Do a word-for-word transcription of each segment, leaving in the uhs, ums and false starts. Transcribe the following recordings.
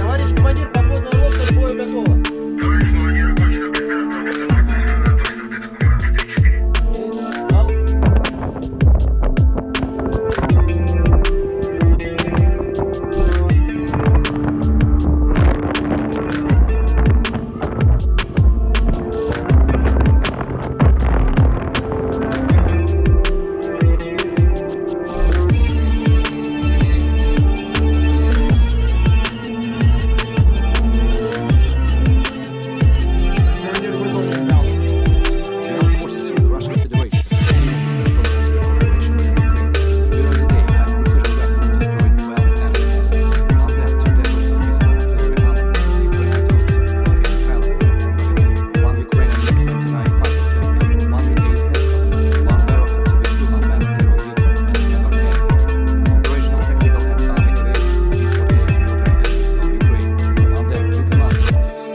Товарищ командир, подводная лодка к бою готова.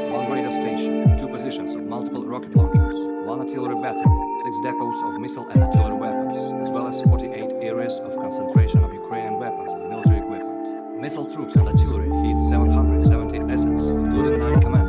One radar station, two positions of multiple rocket launchers, one artillery battery, six depots of missile and artillery weapons, as well as forty-eight areas of concentration of Ukrainian weapons and military equipment. Missile troops and artillery hit seven hundred seventy-eight assets, including nine command